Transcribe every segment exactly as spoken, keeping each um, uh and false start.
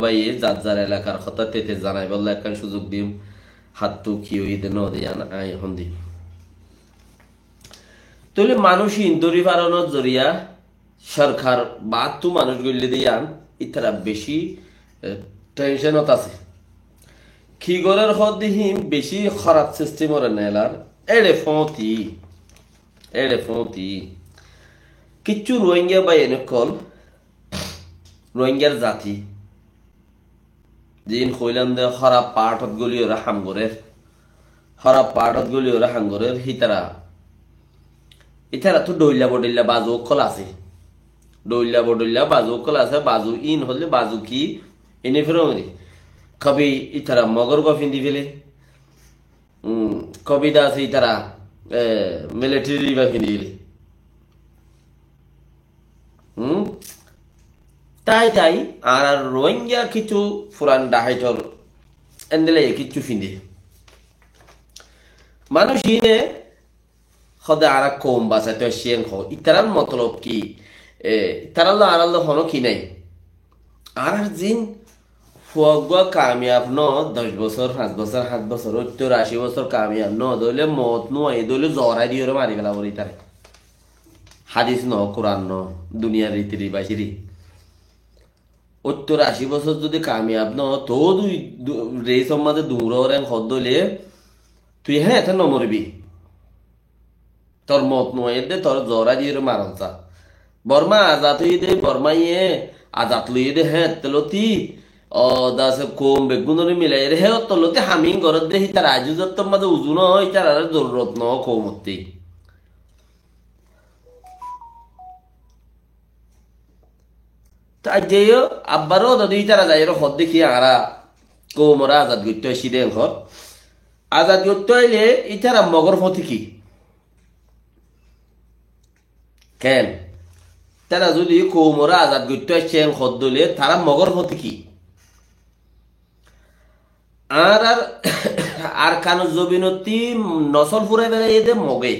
báiye zar zar elakar hotá tete zanaibálla ekkán suzuk diyum. Háttú ki óiye de no de yián añí hon di. Tóile manúic ín dóri faronor zoriya sorkar báttú manúic goille de yián ítara beci, e, tensionot asé. Ki gorér hoó de hín beci hóraf sistemore nelar. Eçe foóñti, eçe foóñti. Kiccú Ruáingga báiyain ókkol, Ruáinggar zati. Ziín hoilam de hóraf paáthot góliyóre ham gorér. Hóraf paáthot góliyóre ham gorér, hítara. Ítarattú dhoilla bodhoilla bazu ókkol asé. Dhoilla bodhoilla bazu ókkol asé, bazu ín hoilde bazu ki? Inifirongori. Kabi ítara Mogor gua findi fele. Um, kobida asé ítara, e, military ba findile. Um, tai tai, añárar Rohingya kissú furan dahaitor endilla kissú finde. Manúic ine hode añára koum basaito aiccé en hoó. Ítarar motolob ki? E, ítarar loi añárar loi hono ki nai? Añárar zin fua uggúa kamiyab no, doc bosór, fañs bosór, hát bosór, óttor, aci bosór kamiyab no, dóile mot no aiyé, dóile zorai diyóre mari fela foribó ítare. Hadis no, Kuran no, duniyar riti ribac ri. Óttor, aci bosór zodi kamiyab no, to tui du-, reis or maze duñror en hoó dóile, tui hé ete no moribi. Tor mot no aiyé de, tor zorai diyóre maron sa. Borma azad óiye de, Bormaye azad loiye de, hé, ottor loti, o, dase koum beggúnore milaiyóre, hé, ottor loti ham ín gorér de, hítara aijjó zottor maze uzu no, hítarare zorurot no, koumottí. Te aijjó abbar o zodi ítara zaiyóre hoó de ki añára koumore azad goittó aiccí de en hoó. Azad goittó aile ítara Mogor fóti ki? Ken? Ítara zodi koumore azad goittó aiccé en hoó dóile tará Mogor fóti ki? Añárar Arkanor zobinottí nosol furai felaiyé de Moge.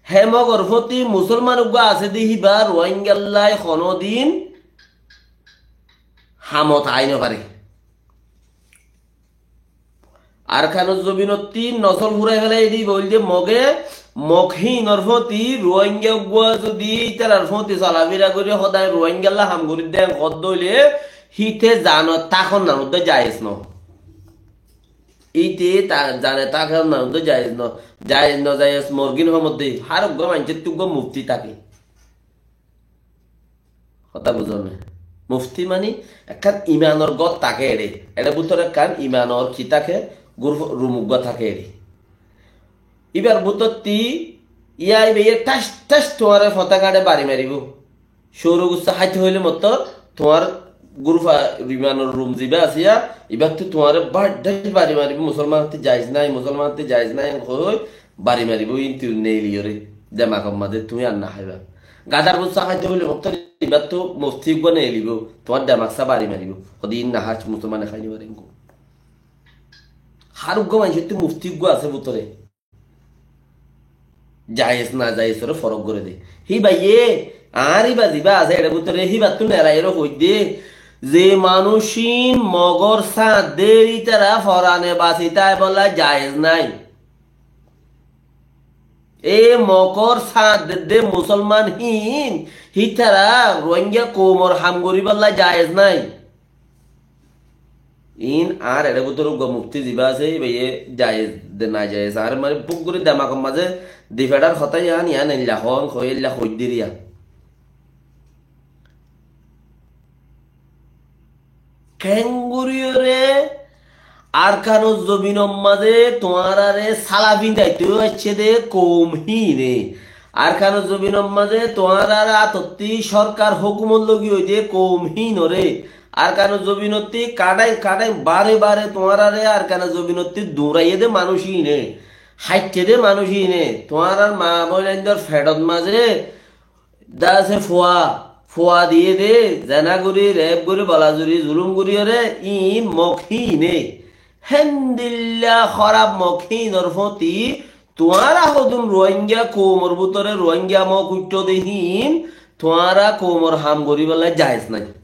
Hé Mogor fóti musolman uggúa asé de híba Ruáinggallái honódin hamot aái nofaré. Arkanor zobinottí nosol furai felaiyé de híba óilde Moge, Mog híinor fóti Ruáingga uggúa zodi ítarar fóti solafira gorí hodái Ruáinggallá ham gorí de hoó dóile híte zanot tákon nanúdde jayes no. Íte ta-, zane táke na, to jaiz no. Jaiz no jaiz morgin homodde, hár uggwá maincóttu uggwá mufti táke. Hotá buzón né? Mufti mani ekkán imanor gór táke eçé. Eçé bútore ekkán imanor ki táke? Guruf rum uggwá táke eçé. Íbar bútotti yá íbaye ṭás ṭás tuáñre fotá gáñçe bari maribó. Cóuru gussá háite hoilé mottor tuáñr gurfa imanor rum zibá asé yá, ibáttu tuáñre báñc ḍáic bari maribó, musolmanottú jaiz nái, musolmanottú jaiz nái, en hoi bari maribó, intu neiliyóre, demakor mazé tuñí ar naháiba. Gadar gussá háite hoilé mottor ibáttu mufti uggwá neilibó, tuáñr demaksá bari maribó. Hodi in nahás musolmane hái no fare engori. Hár uggwá maincóttu mufti uggwá asé bútore. Jaiz na jaiz ore forok gore de. Híbaye, añár íba zibá asé, eçé bútore híbattu nerai ore hoidde, ze manúic ín mogor sañt der ítara forane basi táibolla jaiz nái. E mogor sañt dedde musolman hín, hítara Rohingya koumor ham goríbolla jaiz nái. Iín añár eçé bútore uggwá mufti zibá asé, íbaye jaiz de najaiz, añáre mani buk gorí demakor mazé di feçar hotá yián, yián eilla hoón, hoi eilla hoiddír yián. Keéngoríyoré Arkanor zobinor mazé tuáñráre sála findaitó aiccé dé koum híine. Arkanor zobinor mazé tuáñrár átottí sórkar hókumot logiyói dé koum híinoré. Arkanor zobinottí kaçáin kaçáin bare bare tuáñráre Arkanor zobinottí duñraiyé dé manúic híine. Háitte dé manúic híine. Tuáñrár maa bóinaindor feçot mazé dase fua, fua diyé dé, zena gorí, rep gorí, bolazuri, zulum goríyoré, iín mok híine. Héndilla hóraf mok híinor fóti tuáñra hodún Ruáingga koumor bútore Ruáingga mok uiththó dé híin, tuáñra koumor ham goríbolla jaiz nái.